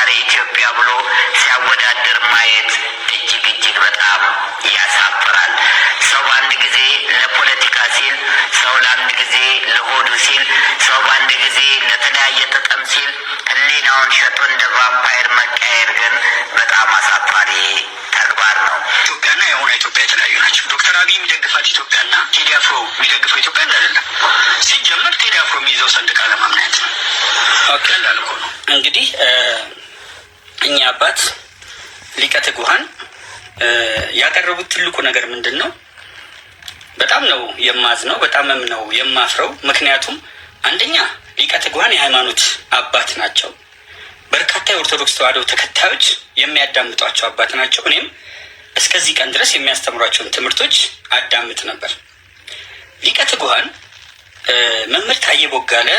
የዛሬ ኢትዮጵያ ብሎ ሲያወዳድር ማየት እጅግ እጅግ በጣም ያሳፍራል። ሰው በአንድ ጊዜ ለፖለቲካ ሲል፣ ሰው ለአንድ ጊዜ ለሆዱ ሲል፣ ሰው በአንድ ጊዜ ለተለያየ ጥቅም ሲል ሕሊናውን ሸጦ እንደ ቫምፓየር መቀየር ግን በጣም አሳፋሪ ተግባር ነው። ኢትዮጵያና የአሁኗ ኢትዮጵያ የተለያዩ ናቸው። ዶክተር አብይ የሚደግፋት ኢትዮጵያና ቴዲ አፍሮ የሚደግፈው ኢትዮጵያ አንድ አይደለም። ሲጀመር ቴዲ አፍሮ የሚይዘው ሰንደቅ ዓላማ ምን አይነት ነው? ቀላል እኮ ነው። እንግዲህ እኚህ አባት ሊቀ ትጉሃን ያቀረቡት ትልቁ ነገር ምንድን ነው? በጣም ነው የማዝነው፣ በጣምም ነው የማፍረው። ምክንያቱም አንደኛ ሊቀ ትጉሃን የሃይማኖት አባት ናቸው። በርካታ የኦርቶዶክስ ተዋሕዶ ተከታዮች የሚያዳምጧቸው አባት ናቸው። እኔም እስከዚህ ቀን ድረስ የሚያስተምሯቸውን ትምህርቶች አዳምጥ ነበር። ሊቀ ትጉሃን መምህር ታዬ ቦጋለ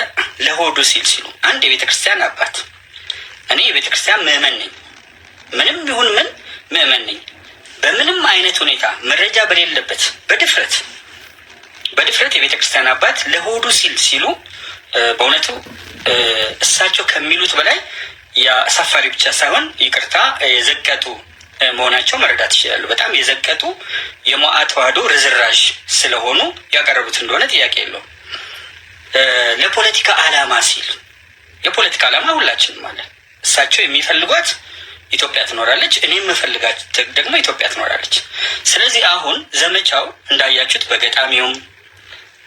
ለሆዱ ሲል ሲሉ አንድ የቤተ ክርስቲያን አባት፣ እኔ የቤተ ክርስቲያን ምዕመን ነኝ። ምንም ይሁን ምን ምዕመን ነኝ። በምንም አይነት ሁኔታ መረጃ በሌለበት በድፍረት የቤተ ክርስቲያን አባት ለሆዱ ሲል ሲሉ በእውነቱ እሳቸው ከሚሉት በላይ የአሳፋሪ ብቻ ሳይሆን፣ ይቅርታ፣ የዘቀጡ መሆናቸው መረዳት ይችላሉ። በጣም የዘቀጡ የሞዓ ተዋሕዶ ርዝራዥ ስለሆኑ ያቀረቡት እንደሆነ ጥያቄ የለውም። ለፖለቲካ ዓላማ ሲል፣ የፖለቲካ ዓላማ ሁላችንም አለ። እሳቸው የሚፈልጓት ኢትዮጵያ ትኖራለች፣ እኔ የምፈልጋት ደግሞ ኢትዮጵያ ትኖራለች። ስለዚህ አሁን ዘመቻው እንዳያችሁት በገጣሚውም፣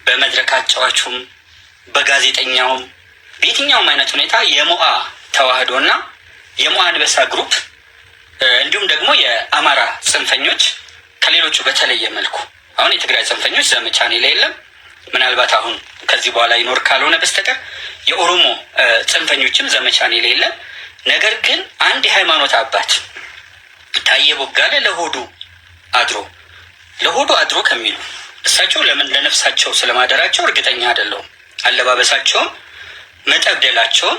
በመድረክ አጫዋቹም፣ በጋዜጠኛውም፣ በየትኛውም አይነት ሁኔታ የሞዓ ተዋሕዶና የሞዓ አንበሳ group እንዲሁም ደግሞ የአማራ ጽንፈኞች ከሌሎቹ በተለየ መልኩ፣ አሁን የትግራይ ጽንፈኞች ዘመቻ እኔ ላይ የለም። ምናልባት አሁን ከዚህ በኋላ ይኖር ካልሆነ በስተቀር የኦሮሞ ጽንፈኞችም ዘመቻ እኔ ላይ የለም። ነገር ግን አንድ የሃይማኖት አባት ታዬ ቦጋለ ለሆዱ አድሮ፣ ለሆዱ አድሮ ከሚሉ፣ እሳቸው ለምን ለነፍሳቸው ስለማደራቸው እርግጠኛ አይደለሁም። አለባበሳቸውም መጠብደላቸውም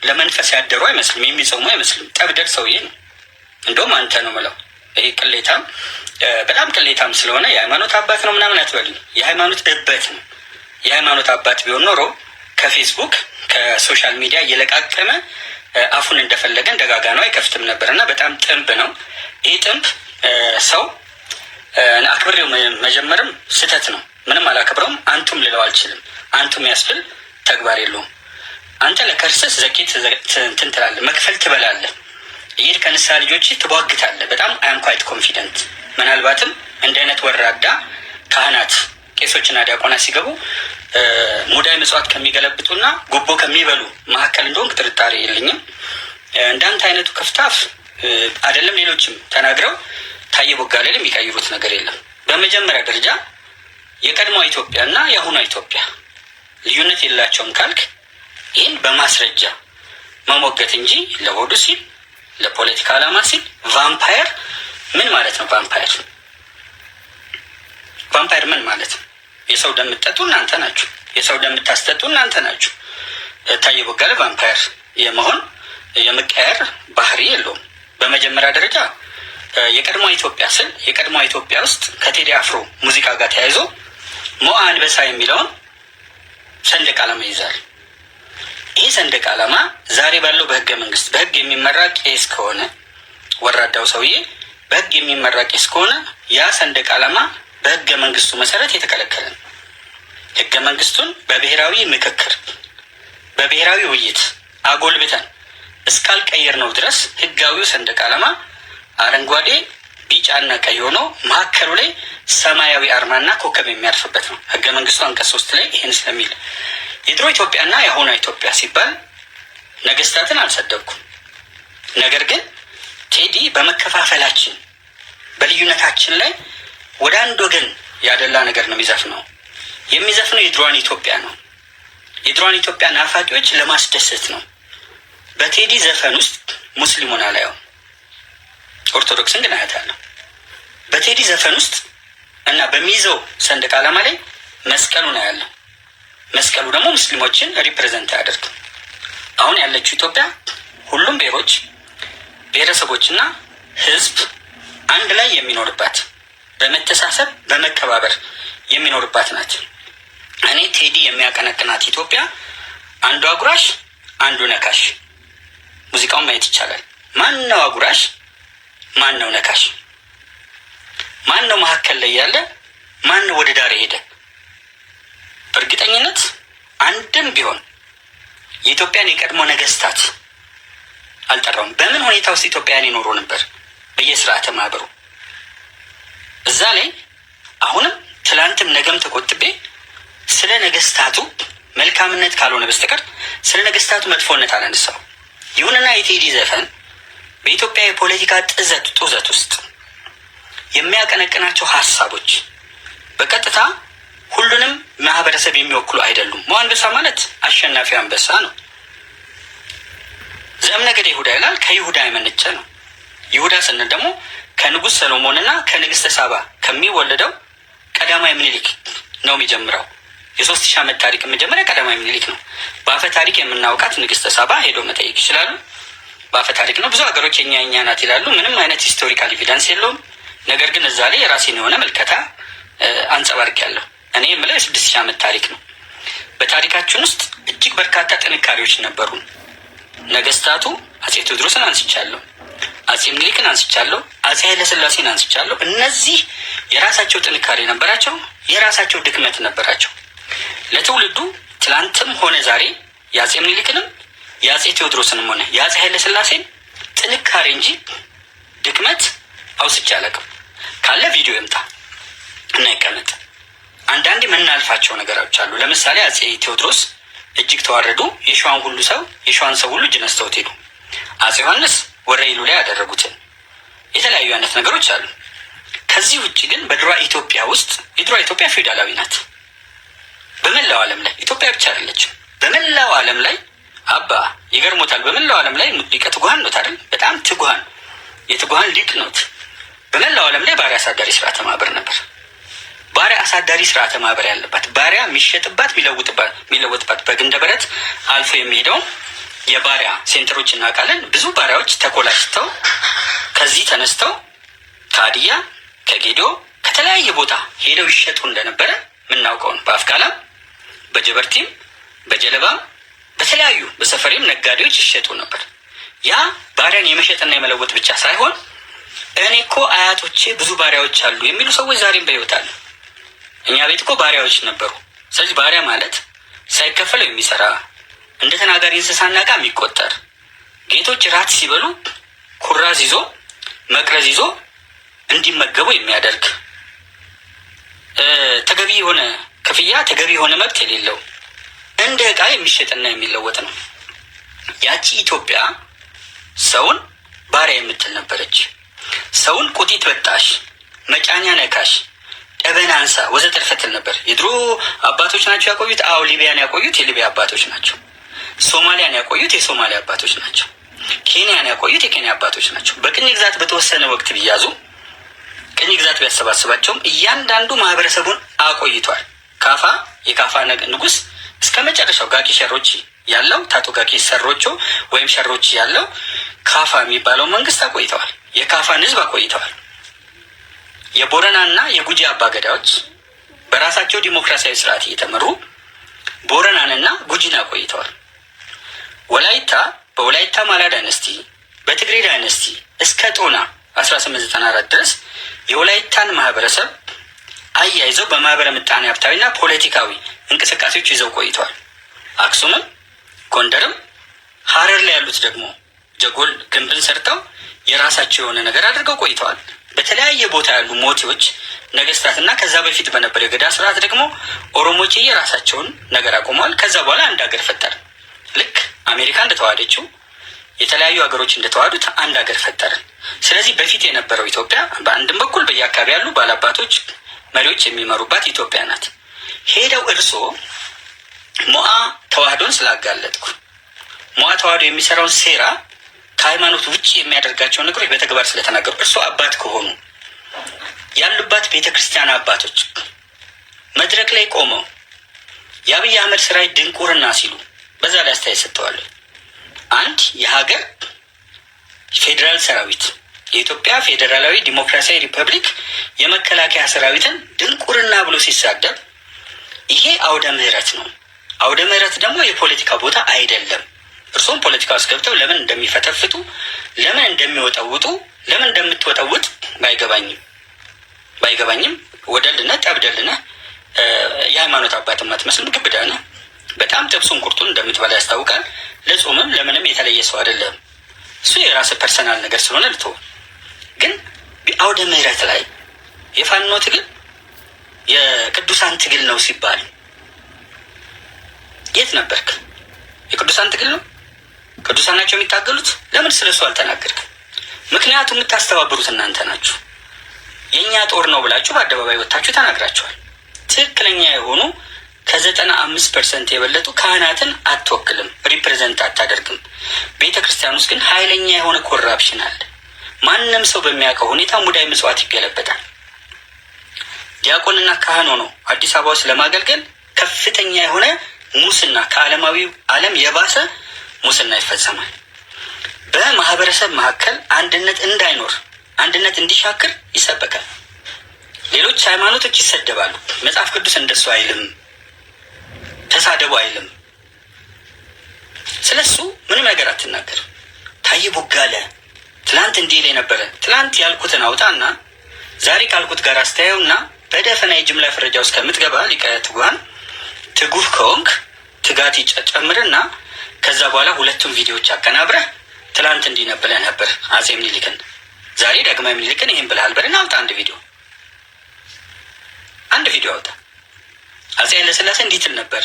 ለመንፈስ ያደሩ አይመስልም፣ የሚጾሙ አይመስልም። ጠብደል ሰውዬ ነው። እንደውም አንተ ነው ምለው፣ ይሄ ቅሌታም፣ በጣም ቅሌታም ስለሆነ የሃይማኖት አባት ነው ምናምን አትበልኝ። የሃይማኖት እበት ነው። የሃይማኖት አባት ቢሆን ኖሮ ከፌስቡክ፣ ከ social media እየለቃቀመ አፉን እንደፈለገ እንደጋጋ ነው አይከፍትም ነበር። እና በጣም ጥንብ ነው። ይህ ጥንብ ሰው አክብሬው መጀመርም ስህተት ነው። ምንም አላከብረውም። አንቱም ልለው አልችልም። አንቱም ያስብል ተግባር የለውም። አንተ ለከርስህ ዘኬት እንትን ትላለህ፣ መክፈል ትበላለህ፣ ይህ ከንስሐ ልጆች ትቧግታለህ። በጣም I'm quite confident። ምናልባትም እንደ አይነት ወራዳ ካህናት፣ ቄሶችና ዲያቆናት ሲገቡ ሙዳይ ምጽዋት ከሚገለብጡና ጉቦ ከሚበሉ መካከል እንደሆንክ ጥርጣሬ የለኝም። እንዳንተ አይነቱ ክፍታፍ አይደለም ሌሎችም ተናግረው ታዬ ቦጋለ ላይ የሚቀይሩት ነገር የለም። በመጀመሪያ ደረጃ የቀድሞ ኢትዮጵያ እና የአሁኗ ኢትዮጵያ ልዩነት የላቸውም ካልክ ይህን በማስረጃ መሞገት እንጂ ለሆዱ ሲል፣ ለፖለቲካ ዓላማ ሲል ቫምፓየር ምን ማለት ነው? ቫምፓየር፣ ቫምፓየር ምን ማለት ነው? የሰው ደም የምትጠጡ እናንተ ናችሁ። የሰው ደም የምታስጠጡ እናንተ ናችሁ። ታዬ ቦጋለ ቫምፓየር የመሆን የመቀየር ባህሪ የለውም። በመጀመሪያ ደረጃ የቀድሞ ኢትዮጵያ ስል የቀድሞ ኢትዮጵያ ውስጥ ከቴዲ አፍሮ ሙዚቃ ጋር ተያይዞ ሞአ አንበሳ የሚለውን ሰንደቅ ዓላማ ይይዛል። ይህ ሰንደቅ ዓላማ ዛሬ ባለው በህገ መንግስት፣ በህግ የሚመራ ቄስ ከሆነ፣ ወራዳው ሰውዬ በህግ የሚመራ ቄስ ከሆነ፣ ያ ሰንደቅ ዓላማ በህገ መንግስቱ መሰረት የተከለከለ ነው። ህገ መንግስቱን በብሔራዊ ምክክር፣ በብሔራዊ ውይይት አጎልብተን እስካልቀየርነው ድረስ ህጋዊው ሰንደቅ ዓላማ አረንጓዴ፣ ቢጫና ቀይ ሆኖ መካከሉ ላይ ሰማያዊ አርማና ኮከብ የሚያርፍበት ነው። ህገ መንግስቱ አንቀጽ 3 ላይ ይህን ስለሚል የድሮ ኢትዮጵያና የአሁኗ ኢትዮጵያ ሲባል ነገስታትን አልሰደብኩም። ነገር ግን ቴዲ በመከፋፈላችን፣ በልዩነታችን ላይ ወደ አንድ ወገን ያደላ ነገር ነው የሚዘፍነው። የሚዘፍነው የድሮዋን ኢትዮጵያ ነው። የድሮዋን ኢትዮጵያ ናፋቂዎች ለማስደሰት ነው። በቴዲ ዘፈን ውስጥ ሙስሊሙን አላየውም፣ ኦርቶዶክስን ግን አያታለሁ። በቴዲ ዘፈን ውስጥ እና በሚይዘው ሰንደቅ ዓላማ ላይ መስቀሉን አያለሁ። መስቀሉ ደግሞ ሙስሊሞችን represent አያደርግም። አሁን ያለችው ኢትዮጵያ ሁሉም ብሔሮች፣ ብሔረሰቦችና ሕዝብ አንድ ላይ የሚኖርባት፣ በመተሳሰብ በመከባበር የሚኖርባት ናት። እኔ ቴዲ የሚያቀነቅናት ኢትዮጵያ አንዱ አጉራሽ አንዱ ነካሽ ሙዚቃውን ማየት ይቻላል። ማን ነው አጉራሽ? ማን ነው ነካሽ? ማን ነው መካከል ላይ ያለ? ማን ነው ወደ ዳር የሄደ? በእርግጠኝነት አንድም ቢሆን የኢትዮጵያን የቀድሞ ነገስታት አልጠራውም። በምን ሁኔታ ውስጥ ኢትዮጵያውያን ይኖሩ ነበር? በየስርዓተ ማህበሩ እዛ ላይ አሁንም ትላንትም ነገም ተቆጥቤ ስለ ነገስታቱ መልካምነት ካልሆነ በስተቀር ስለ ነገስታቱ መጥፎነት አላነሳው። ይሁንና የቴዲ ዘፈን በኢትዮጵያ የፖለቲካ ጥዘት ጡዘት ውስጥ የሚያቀነቅናቸው ሀሳቦች በቀጥታ ሁሉንም ማህበረሰብ የሚወክሉ አይደሉም። ሞዓ አንበሳ ማለት አሸናፊ አንበሳ ነው። ዘእምነገደ ይሁዳ ይላል። ከይሁዳ የመነጨ ነው። ይሁዳ ስንል ደግሞ ከንጉስ ሰሎሞንና ከንግስተ ሳባ ከሚወለደው ቀዳማዊ ምኒልክ ነው የሚጀምረው። የ3000 ዓመት ታሪክ መጀመሪያ ቀዳማዊ ምኒልክ ነው። በአፈ ታሪክ የምናውቃት ንግስተ ሳባ ሄዶ መጠየቅ ይችላሉ። በአፈ ታሪክ ነው። ብዙ ሀገሮች የኛ የኛ ናት ይላሉ። ምንም አይነት historical evidence የለውም። ነገር ግን እዛ ላይ የራሴን የሆነ ምልከታ አንጸባርቄያለሁ። እኔ የምለው የ6000 ዓመት ታሪክ ነው። በታሪካችን ውስጥ እጅግ በርካታ ጥንካሬዎች ነበሩ። ነገስታቱ አጼ ቴዎድሮስን አንስቻለሁ፣ አጼ ምኒልክን አንስቻለሁ፣ አጼ ኃይለስላሴን አንስቻለሁ። እነዚህ የራሳቸው ጥንካሬ ነበራቸው፣ የራሳቸው ድክመት ነበራቸው። ለትውልዱ ትላንትም ሆነ ዛሬ የአጼ ምኒልክንም የአጼ ቴዎድሮስንም ሆነ የአጼ ኃይለስላሴን ጥንካሬ እንጂ ድክመት አውስቼ አላውቅም። ካለ ቪዲዮ ይምጣ እና ይቀመጥ። አንዳንድ የምናልፋቸው ነገሮች አሉ። ለምሳሌ አጼ ቴዎድሮስ እጅግ ተዋረዱ። የሸዋን ሁሉ ሰው የሸዋን ሰው ሁሉ እጅ ነስተውት ሄዱ። አጼ ዮሐንስ ወረኢሉ ላይ ያደረጉትን የተለያዩ አይነት ነገሮች አሉ። ከዚህ ውጭ ግን በድሯ ኢትዮጵያ ውስጥ የድሯ ኢትዮጵያ ፊውዳላዊ ናት። በመላው ዓለም ላይ ኢትዮጵያ ብቻ አይደለችም። በመላው ዓለም ላይ አባ ይገርሞታል። በመላው ዓለም ላይ ሊቀ ትጉሃን ኖት አይደል? በጣም ትጉሃን የትጉሃን ሊቅ ኖት። በመላው ዓለም ላይ ባሪያ አሳዳሪ ስርዓተ ማህበር ነበር። ባሪያ አሳዳሪ ስርዓተ ማህበር ያለባት፣ ባሪያ የሚሸጥባት የሚለወጥባት፣ በግንደ በረት አልፎ የሚሄደው የባሪያ center ኦች እናውቃለን። ብዙ ባሪያዎች ተኮላሽተው ከዚህ ተነስተው ከሀዲያ፣ ከጌዲዮ፣ ከተለያየ ቦታ ሄደው ይሸጡ እንደነበረ የምናውቀው ነው። በአፍቃላም፣ በጀበርቲም፣ በጀለባም፣ በተለያዩ በሰፈሬም ነጋዴዎች ይሸጡ ነበር። ያ ባሪያን የመሸጥና የመለወጥ ብቻ ሳይሆን እኔ እኮ አያቶቼ ብዙ ባሪያዎች አሉ የሚሉ ሰዎች ዛሬም በሕይወት አሉ። እኛ ቤት እኮ ባሪያዎች ነበሩ። ስለዚህ ባሪያ ማለት ሳይከፈለው የሚሰራ፣ እንደ ተናጋሪ እንስሳና ዕቃ የሚቆጠር፣ ጌቶች ራት ሲበሉ ኩራዝ ይዞ መቅረዝ ይዞ እንዲመገቡ የሚያደርግ፣ ተገቢ የሆነ ክፍያ ተገቢ የሆነ መብት የሌለው፣ እንደ ዕቃ የሚሸጥና የሚለወጥ ነው። ያቺ ኢትዮጵያ ሰውን ባሪያ የምትል ነበረች። ሰውን ቁጢት በጣሽ፣ መጫኛ ነካሽ፣ ጠበን አንሳ ወዘተርፈ ትል ነበር። የድሮ አባቶች ናቸው ያቆዩት። አዎ፣ ሊቢያን ያቆዩት የሊቢያ አባቶች ናቸው። ሶማሊያን ያቆዩት የሶማሊያ አባቶች ናቸው። ኬንያን ያቆዩት የኬንያ አባቶች ናቸው። በቅኝ ግዛት በተወሰነ ወቅት ቢያዙ፣ ቅኝ ግዛት ቢያሰባስባቸውም እያንዳንዱ ማህበረሰቡን አቆይቷል። ካፋ የካፋ ንጉስ እስከ መጨረሻው ጋኪ ሸሮቺ ያለው፣ ታቶ ጋኪ ሰሮቾ ወይም ሸሮቺ ያለው ካፋ የሚባለው መንግስት አቆይተዋል። የካፋን ህዝብ አቆይተዋል። የቦረናና የጉጂ አባገዳዎች በራሳቸው ዲሞክራሲያዊ ስርዓት እየተመሩ ቦረናንና ጉጂን አቆይተዋል። ወላይታ በወላይታ ማላ dynasty፣ በትግሬ dynasty እስከ ጦና 1894 ድረስ የወላይታን ማህበረሰብ አያይዘው በማህበረ ምጣኔ ሀብታዊና ፖለቲካዊ እንቅስቃሴዎች ይዘው ቆይተዋል። አክሱምም፣ ጎንደርም፣ ሀረር ላይ ያሉት ደግሞ ጀጎል ግንብን ሰርተው የራሳቸው የሆነ ነገር አድርገው ቆይተዋል። በተለያየ ቦታ ያሉ ሞቲዎች ነገስታትና ከዛ በፊት በነበረው የገዳ ስርዓት ደግሞ ኦሮሞች የራሳቸውን ነገር አቁመዋል። ከዛ በኋላ አንድ ሀገር ፈጠርን። ልክ አሜሪካ እንደተዋሃደችው፣ የተለያዩ ሀገሮች እንደተዋሃዱት አንድ ሀገር ፈጠርን። ስለዚህ በፊት የነበረው ኢትዮጵያ በአንድም በኩል በየአካባቢ ያሉ ባላባቶች መሪዎች የሚመሩባት ኢትዮጵያ ናት። ሄደው እርስዎ ሞአ ተዋህዶን ስላጋለጥኩ፣ ሞአ ተዋህዶ የሚሰራውን ሴራ ከሃይማኖት ውጭ የሚያደርጋቸው ነገሮች በተግባር ስለተናገሩ፣ እርስዎ አባት ከሆኑ ያሉባት ቤተ ክርስቲያን አባቶች መድረክ ላይ ቆመው የአብይ አህመድ ስራይ ድንቁርና ሲሉ በዛ ላይ አስተያየት ሰጥተዋል። አንድ የሀገር ፌዴራል ሰራዊት፣ የኢትዮጵያ ፌዴራላዊ ዲሞክራሲያዊ ሪፐብሊክ የመከላከያ ሰራዊትን ድንቁርና ብሎ ሲሳደብ ይሄ አውደ ምህረት ነው። አውደ ምህረት ደግሞ የፖለቲካ ቦታ አይደለም። እርሶም ፖለቲካ ውስጥ ገብተው ለምን እንደሚፈተፍቱ፣ ለምን እንደሚወጠውጡ፣ ለምን እንደምትወጠውጥ ባይገባኝም ወደልነህ ጠብደልነህ የሃይማኖት አባት የማትመስልም፣ ግብዳ ነህ። በጣም ጥብሱን ቁርጡን እንደምትበላ ያስታውቃል። ለጾምም ለምንም የተለየ ሰው አይደለም። እሱ የራስህ personal ነገር ስለሆነ ልተው። ግን አውደ ምሕረት ላይ የፋኖ ትግል የቅዱሳን ትግል ነው ሲባል የት ነበርክ? የቅዱሳን ትግል ነው፣ ቅዱሳን ናቸው የሚታገሉት። ለምን ስለ እሱ አልተናገርክም? ምክንያቱም የምታስተባብሩት እናንተ ናችሁ። የእኛ ጦር ነው ብላችሁ በአደባባይ ወጥታችሁ ተናግራችኋል። ትክክለኛ የሆኑ ከ95% የበለጡ ካህናትን አትወክልም፣ represent አታደርግም። ቤተ ክርስቲያን ውስጥ ግን ኃይለኛ የሆነ corruption አለ። ማንም ሰው በሚያውቀው ሁኔታ ሙዳይ ምጽዋት ይገለበጣል። ዲያቆንና ካህን ሆኖ አዲስ አበባ ውስጥ ለማገልገል ከፍተኛ የሆነ ሙስና፣ ከዓለማዊው ዓለም የባሰ ሙስና ይፈጸማል። በማህበረሰብ መካከል አንድነት እንዳይኖር፣ አንድነት እንዲሻክር ይሰበካል። ሌሎች ሃይማኖቶች ይሰደባሉ። መጽሐፍ ቅዱስ እንደሱ አይልም፣ ተሳደቡ አይልም። ስለሱ ምንም ነገር አትናገርም። ታዬ ቦጋለ ትላንት እንዲህ ላይ ነበረ። ትላንት ያልኩትን አውጣና ዛሬ ካልኩት ጋር አስተያየውና በደፈና የጅምላ ፍረጃ ውስጥ ከምትገባ፣ ሊቀ ትጉሃን ትጉህ ከሆንክ ትጋት ጨምርና ከዛ በኋላ ሁለቱም ቪዲዮዎች አቀናብረህ ትላንት እንዲህ ብለህ ነበር አፄ ምኒልክን፣ ዛሬ ዳግማዊ ምኒልክን ይህን ብለሃል በልና አውጣ። አንድ ቪዲዮ፣ አንድ ቪዲዮ አውጣ። አፄ ኃይለሥላሴ እንዲህ ትል ነበር።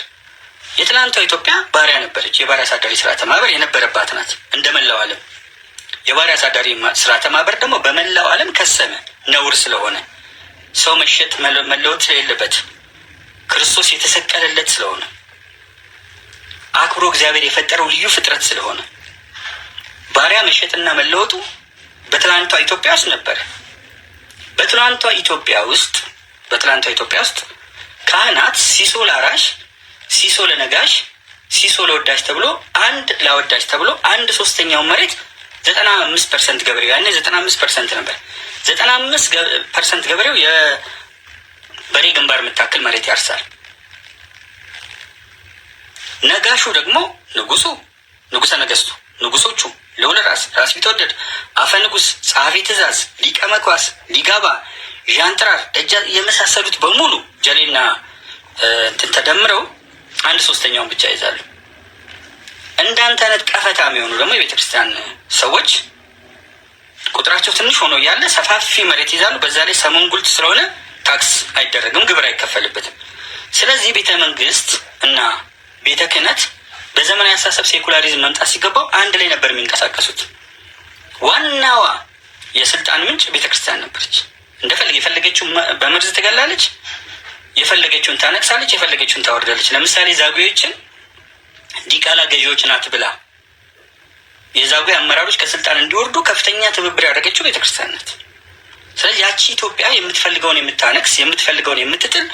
የትላንቷ ኢትዮጵያ ባሪያ ነበረች። የባሪያ አሳዳሪ ስርዓተ ማህበር የነበረባት ናት እንደ መላው ዓለም። የባሪያ አሳዳሪ ስርዓተ ማህበር ደግሞ በመላው ዓለም ከሰመ፣ ነውር ስለሆነ፣ ሰው መሸጥ መለወጥ ስለሌለበት፣ ክርስቶስ የተሰቀለለት ስለሆነ፣ አክብሮ እግዚአብሔር የፈጠረው ልዩ ፍጥረት ስለሆነ ባሪያ መሸጥና መለወጡ በትላንቷ ኢትዮጵያ ውስጥ ነበረ። በትላንቷ ኢትዮጵያ ውስጥ ካህናት ሲሶ ላራሽ፣ ሲሶ ለነጋሽ፣ ሲሶ ለወዳሽ ተብሎ፣ አንድ ላወዳሽ ተብሎ አንድ ሶስተኛውን መሬት 95% ገበሬው፣ ያኔ 95% ነበር። 95% ገበሬው የበሬ ግንባር የምታክል መሬት ያርሳል። ነጋሹ ደግሞ ንጉሱ፣ ንጉሰ ነገስቱ፣ ንጉሶቹ፣ ልዑል ራስ፣ ራስ ቢትወደድ፣ አፈ ንጉስ፣ ጸሐፊ ትእዛዝ፣ ሊቀ መኳስ፣ ሊጋባ፣ ዣንጥራር፣ ደጃ የመሳሰሉት በሙሉ ጀሌና እንትን ተደምረው አንድ ሶስተኛውን ብቻ ይዛሉ። እንዳንተ አይነት ቀፈታ የሚሆኑ ደግሞ የቤተክርስቲያን ሰዎች ቁጥራቸው ትንሽ ሆኖ እያለ ሰፋፊ መሬት ይዛሉ። በዛ ላይ ሰሞን ጉልት ስለሆነ tax አይደረግም፣ ግብር አይከፈልበትም። ስለዚህ ቤተ መንግስት እና ቤተ ክህነት በዘመናዊ አስተሳሰብ secularism መምጣት ሲገባው አንድ ላይ ነበር የሚንቀሳቀሱት። ዋናዋ የስልጣን ምንጭ ቤተክርስቲያን ነበረች። እንደፈለገ የፈለገችውን በመርዝ ትገላለች፣ የፈለገችውን ታነቅሳለች፣ የፈለገችውን ታወርዳለች። ለምሳሌ ዛጉዎችን ዲቃላ ገዢዎች ናት ብላ የዛጉዌ አመራሮች ከስልጣን እንዲወርዱ ከፍተኛ ትብብር ያደረገችው ቤተክርስቲያን ናት። ስለዚህ ያቺ ኢትዮጵያ የምትፈልገውን የምታነክስ፣ የምትፈልገውን የምትጥል፣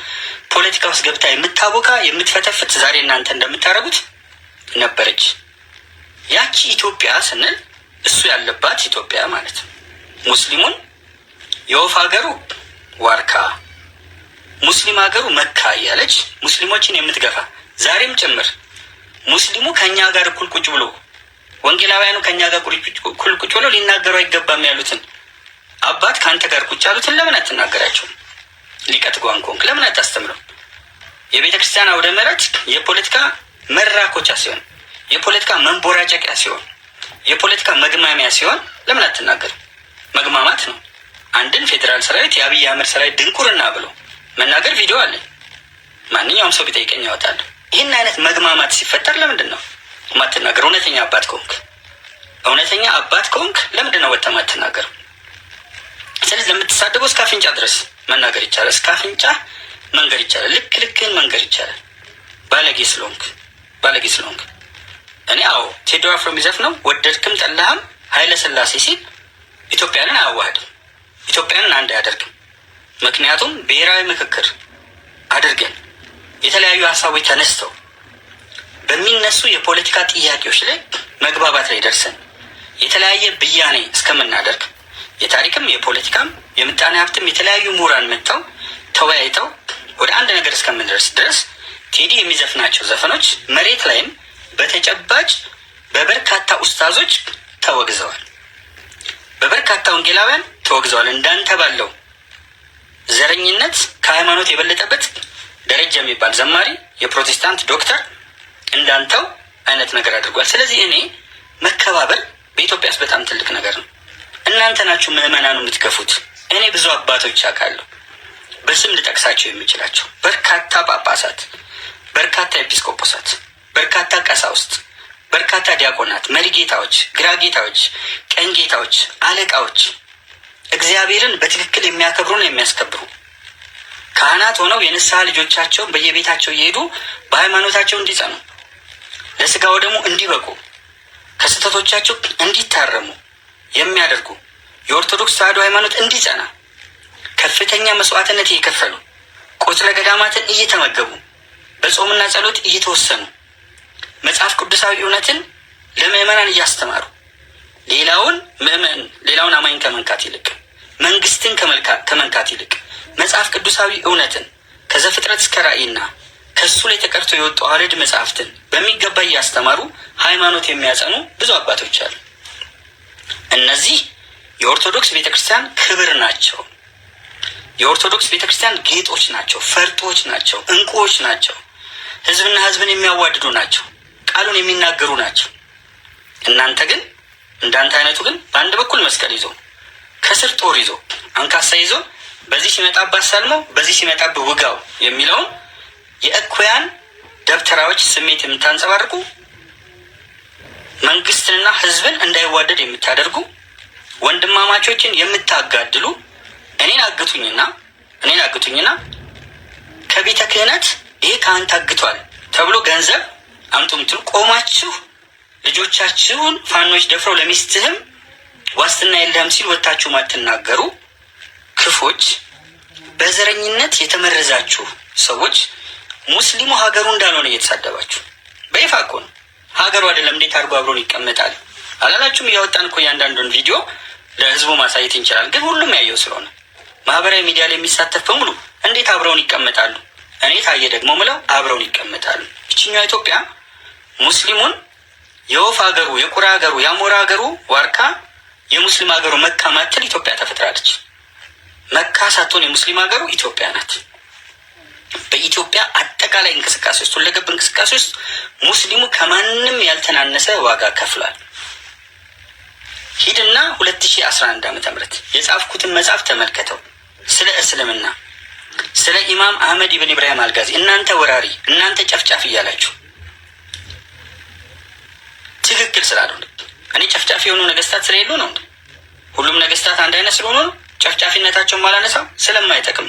ፖለቲካ ውስጥ ገብታ የምታቦካ፣ የምትፈተፍት፣ ዛሬ እናንተ እንደምታደርጉት ነበረች። ያቺ ኢትዮጵያ ስንል እሱ ያለባት ኢትዮጵያ ማለት ነው። ሙስሊሙን የወፍ ሀገሩ ዋርካ፣ ሙስሊም ሀገሩ መካ እያለች ሙስሊሞችን የምትገፋ፣ ዛሬም ጭምር ሙስሊሙ ከእኛ ጋር እኩል ቁጭ ብሎ፣ ወንጌላውያኑ ከእኛ ጋር እኩል ቁጭ ብሎ ሊናገሩ አይገባም ያሉትን አባት ከአንተ ጋር ቁጭ ያሉትን ለምን አትናገራቸውም? ሊቀ ትጉሃን ከሆንክ ለምን አታስተምረው? የቤተ ክርስቲያን አውደ ምሕረት የፖለቲካ መራኮቻ ሲሆን፣ የፖለቲካ መንቦራጨቂያ ሲሆን፣ የፖለቲካ መግማሚያ ሲሆን ለምን አትናገርም? መግማማት ነው። አንድን ፌዴራል ሰራዊት፣ የአብይ አህመድ ሰራዊት ድንቁርና ብሎ መናገር ቪዲዮ አለ። ማንኛውም ሰው ቢጠይቀኝ ያወጣል። ይህን አይነት መግማማት ሲፈጠር ለምንድን ነው የማትናገር? እውነተኛ አባት ከሆንክ፣ እውነተኛ አባት ከሆንክ ለምንድን ነው ወጥተህ የማትናገረው? ስለዚህ ለምትሳደበው እስከ አፍንጫ ድረስ መናገር ይቻላል። እስከ አፍንጫ መንገር ይቻላል። ልክ ልክህን መንገር ይቻላል። ባለጌ ስለሆንክ፣ ባለጌ ስለሆንክ። እኔ አዎ፣ ቴዎድሮ አፍሮ የሚዘፍነው ወደድክም ጠላህም ኃይለ ሥላሴ ሲል ኢትዮጵያንን አያዋህድም፣ ኢትዮጵያንን አንድ አያደርግም። ምክንያቱም ብሔራዊ ምክክር አድርገን የተለያዩ ሀሳቦች ተነስተው በሚነሱ የፖለቲካ ጥያቄዎች ላይ መግባባት ላይ ደርሰን የተለያየ ብያኔ እስከምናደርግ፣ የታሪክም፣ የፖለቲካም፣ የምጣኔ ሀብትም የተለያዩ ምሁራን መጥተው ተወያይተው ወደ አንድ ነገር እስከምንደርስ ድረስ ቴዲ የሚዘፍናቸው ዘፈኖች መሬት ላይም በተጨባጭ በበርካታ ኡስታዞች ተወግዘዋል። በበርካታ ወንጌላውያን ተወግዘዋል። እንዳንተ ባለው ዘረኝነት ከሃይማኖት የበለጠበት ደረጃ የሚባል ዘማሪ፣ የፕሮቴስታንት ዶክተር እንዳንተው አይነት ነገር አድርጓል። ስለዚህ እኔ መከባበር በኢትዮጵያ ውስጥ በጣም ትልቅ ነገር ነው። እናንተ ናችሁ ምዕመናኑ የምትገፉት። እኔ ብዙ አባቶች አውቃለሁ፣ በስም ልጠቅሳቸው የምችላቸው በርካታ ጳጳሳት፣ በርካታ ኤጲስቆጶሳት፣ በርካታ ቀሳውስት፣ በርካታ ዲያቆናት፣ መሪጌታዎች፣ ግራጌታዎች፣ ቀንጌታዎች፣ አለቃዎች፣ እግዚአብሔርን በትክክል የሚያከብሩና የሚያስከብሩ ካህናት ሆነው የንስሐ ልጆቻቸውን በየቤታቸው እየሄዱ በሃይማኖታቸው እንዲጸኑ፣ ለስጋው ደግሞ እንዲበቁ፣ ከስህተቶቻቸው እንዲታረሙ የሚያደርጉ፣ የኦርቶዶክስ ተዋሕዶ ሃይማኖት እንዲጸና ከፍተኛ መስዋዕትነት እየከፈሉ፣ ቆጽለ ገዳማትን እየተመገቡ፣ በጾምና ጸሎት እየተወሰኑ፣ መጽሐፍ ቅዱሳዊ እውነትን ለምዕመናን እያስተማሩ፣ ሌላውን ምዕመን ሌላውን አማኝ ከመንካት ይልቅ፣ መንግስትን ከመንካት ይልቅ መጽሐፍ ቅዱሳዊ እውነትን ከዘፍጥረት እስከ ራእይና ከእሱ ላይ ተቀርቶ የወጡ አዋልድ መጽሐፍትን በሚገባ እያስተማሩ ሃይማኖት የሚያጸኑ ብዙ አባቶች አሉ። እነዚህ የኦርቶዶክስ ቤተክርስቲያን ክብር ናቸው። የኦርቶዶክስ ቤተክርስቲያን ጌጦች ናቸው፣ ፈርጦች ናቸው፣ እንቁዎች ናቸው። ህዝብና ህዝብን የሚያዋድዱ ናቸው። ቃሉን የሚናገሩ ናቸው። እናንተ ግን፣ እንዳንተ አይነቱ ግን በአንድ በኩል መስቀል ይዞ፣ ከስር ጦር ይዞ፣ አንካሳ ይዞ፣ በዚህ ሲመጣብህ አሳልመው፣ በዚህ ሲመጣብህ ውጋው የሚለውን የእኩያን ደብተራዎች ስሜት የምታንጸባርቁ፣ መንግስትንና ህዝብን እንዳይዋደድ የምታደርጉ፣ ወንድማማቾችን የምታጋድሉ፣ እኔን አግቱኝና ከቤተ ክህነት ይሄ ካህን ታግቷል ተብሎ ገንዘብ አምጡ የምትሉ፣ ቆማችሁ ልጆቻችሁን ፋኖች ደፍረው ለሚስትህም ዋስትና የለህም ሲል ወጥታችሁ ማትናገሩ ክፎች፣ በዘረኝነት የተመረዛችሁ ሰዎች፣ ሙስሊሙ ሀገሩ እንዳልሆነ እየተሳደባችሁ በይፋ እኮ ነው። ሀገሩ አይደለም እንዴት አድርጎ አብሮን ይቀመጣል አላላችሁም? እያወጣን እኮ እያንዳንዱን ቪዲዮ ለህዝቡ ማሳየት እንችላለን። ግን ሁሉም ያየው ስለሆነ ማህበራዊ ሚዲያ ላይ የሚሳተፍ በሙሉ እንዴት አብረውን ይቀመጣሉ? እኔ ታየ ደግሞ ምለው አብረውን ይቀመጣሉ። ይችኛዋ ኢትዮጵያ ሙስሊሙን የወፍ ሀገሩ፣ የቁራ ሀገሩ፣ የአሞራ ሀገሩ ዋርካ፣ የሙስሊም ሀገሩ መካ ማትል ኢትዮጵያ ተፈጥራለች። መካ ሳትሆን የሙስሊም ሀገሩ ኢትዮጵያ ናት። በኢትዮጵያ አጠቃላይ እንቅስቃሴ ውስጥ፣ ሁለገብ እንቅስቃሴ ውስጥ ሙስሊሙ ከማንም ያልተናነሰ ዋጋ ከፍሏል። ሂድና 2011 ዓመተ ምህረት የጻፍኩትን መጽሐፍ ተመልከተው። ስለ እስልምና፣ ስለ ኢማም አህመድ ኢብን ኢብራሂም አልጋዚ እናንተ ወራሪ፣ እናንተ ጨፍጫፊ እያላችሁ ትክክል ስላልሆነ፣ እኔ ጨፍጫፊ የሆኑ ነገስታት ስለሌሉ ነው። ሁሉም ነገስታት አንድ አይነት ስለሆኑ ነው። ጨፍጫፊነታቸውን ማላነሳው ስለማይጠቅም።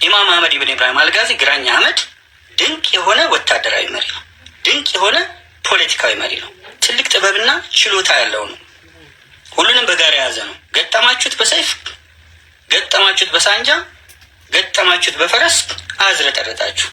ኢማም አህመድ ኢብን ኢብራሂም አልጋዚ፣ ግራኝ አህመድ፣ ድንቅ የሆነ ወታደራዊ መሪ ነው። ድንቅ የሆነ ፖለቲካዊ መሪ ነው። ትልቅ ጥበብና ችሎታ ያለው ነው። ሁሉንም በጋራ የያዘ ነው። ገጠማችሁት በሰይፍ፣ ገጠማችሁት በሳንጃ፣ ገጠማችሁት በፈረስ፣ አዝረጠረጣችሁ።